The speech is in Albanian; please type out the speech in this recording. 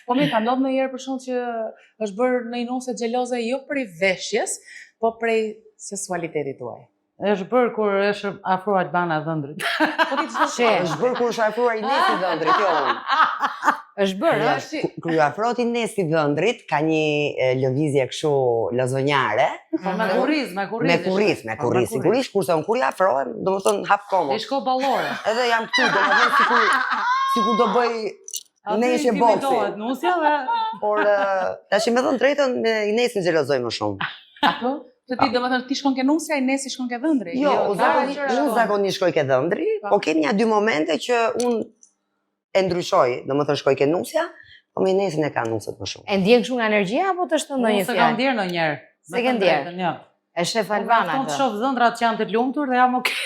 Po mirë, ka ndodhur ndonjëherë për shembull që është bërë ndonjë nuse xheloze jo prej veshjes, po prej sensualitetit tuaj. Është bërë kur është afruar Albana dhëndrit. Po ti çdo She. Është bërë kur është afruar Inesi dhëndrit, jo unë. Është bërë, Ja, ë? ku- Kur ju afrohet Inesi dhëndrit, ka një e, lëvizje kështu lozonjare, Po me kurriz, me kurriz. me kurriz, me Po, kurriz. Sigurisht kurse unë kur i afrohem, domethënë hap komot. I shko ballore. Edhe jam këtu, domethënë sikur sikur do bëj Aty Ndeshje boksi. intimidohet nusja dhe Por e, tash me thënë drejtën, me Inesin xhelozoj më shumë. Apo? Të ti domethënë ti shkon ke nusja, Inesi shkon ke dhëndri. Jo, Jo, unë ka zakonisht gjëra unë shkon. zakonisht shkoj ke dhëndri, Po. po kemi nja dy momente që unë e ndryshoj, domethënë shkoj ke nusja, po me Inesin e ka nuset më shumë. E ndjen kështu nga energjia apo të shton ndonjë Unë s'e kam fjalë? ndjerë ndonjëherë. S'e ke ndjerë? Jo. E shef Albana Unë këtë. shoh dhëndrat që janë të lumtur dhe jam okay.